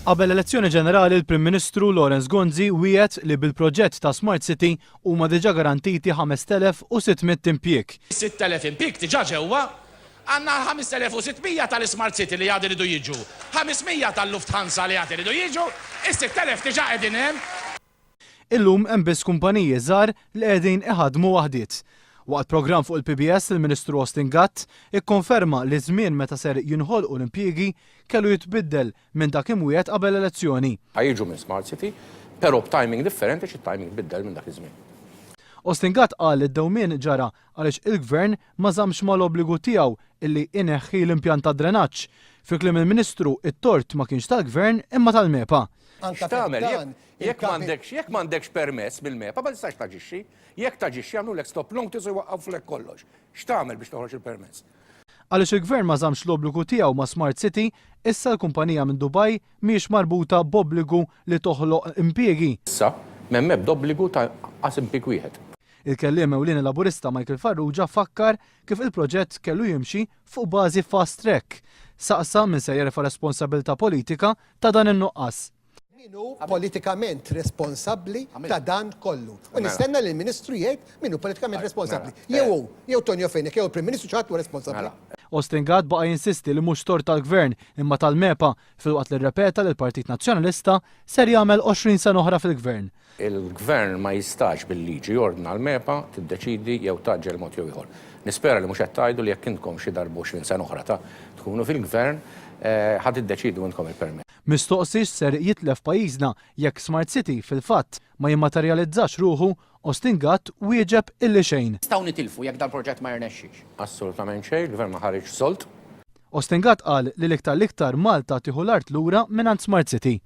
Qabel l-elezzjoni ġenerali l-Prim Ministru Lawrence Gonzi wiegħed li bil-proġett ta' Smart City huma diġà garantiti 5,600 impjieg. 6,000 impjieg diġà ġewwa. Għandna 5,600 tal-Ismart City li għad iridu jiġu, 500 tal-Lufthansa li għad iridu jiġu, is-6,000 diġà qegħdin hemm. Illum hemm biss kumpaniji żgħar li qegħdin iħaddmu waħdiet. Waqt programm fuq il-PBS il-Ministru Austin Gatt ikkonferma li ż-żmien meta ser jinħolqu l-impjiegi kellu jitbiddel minn dak imwiegħed qabel l-elezzjoni. Ħa jiġu minn Smart City, però b'timing differenti għax it-timing tbiddel minn dak iż-żmien. Austin Gatt qal li d-dewmien ġara għaliex il-Gvern ma żammx mal-obbligu tiegħu illi ineħħi l-impjant tad-drenaġġ. Fi kliem il-Ministru, it-tort ma kienx tal-Gvern imma tal-MEPA. X'tagħmel jekk m'għandekx jekk m'għandekx permess mill-MEPA ma tistax taġixxi. Jekk taġixxi jagħmlulek stop notice u jwaqqafulek kollox. X'tagħmel biex toħroġ il-permess? Għaliex il-Gvern ma żammx l-obbligu tiegħu ma' Smart City, issa l-kumpanija minn Dubai mhijiex marbuta b'obbligu li toħloq impjiegi. Issa m'hemm ebda obbligu ta' qas impieg wieħed. Il-kelliem ewlieni Laburista Michael Farrugia fakkar kif il-proġett kellu jimxi fuq bażi fast track. Saqsa min ser jerfa' responsabilità politika ta' dan in-nuqqas. Min hu politikament responsabbli ta' dan kollu? U nistenna li l-Ministru jgħid min hu politikament responsabbli. Jew hu, jew Tonio Fenech, jew il-Prim Ministru xi ħadd huwa responsabbli. Austin Gatt baqa' jinsisti li mhux tort tal-Gvern imma tal-MEPA filwaqt li rrepeta li l-Partit Nazzjonalista ser jagħmel 20 sena oħra fil-Gvern. Il-Gvern ma jistax bil-liġi jordna l-MEPA tiddeċiedi jew tgħaġġel mod jew ieħor. Nispera li mhux qed tgħidu li jekk intkom xi darba 20 sena oħra ta' tkunu fil-Gvern, ħa tiddeċiedu intkom il-permess. Mistoqsi x'ser jitlef pajjiżna jekk Smart City fil-fatt ma jimmaterjalizzax ruħu, Austin Gatt wieġeb illi xejn. Nistgħu nitilfu jekk dal-proġett ma jirnexxix? Assolutament xejn, il-Gvern ma ħariġx sold. Austin Gatt qal li l-iktar l-iktar Malta tieħu l-art lura mingħand Smart City.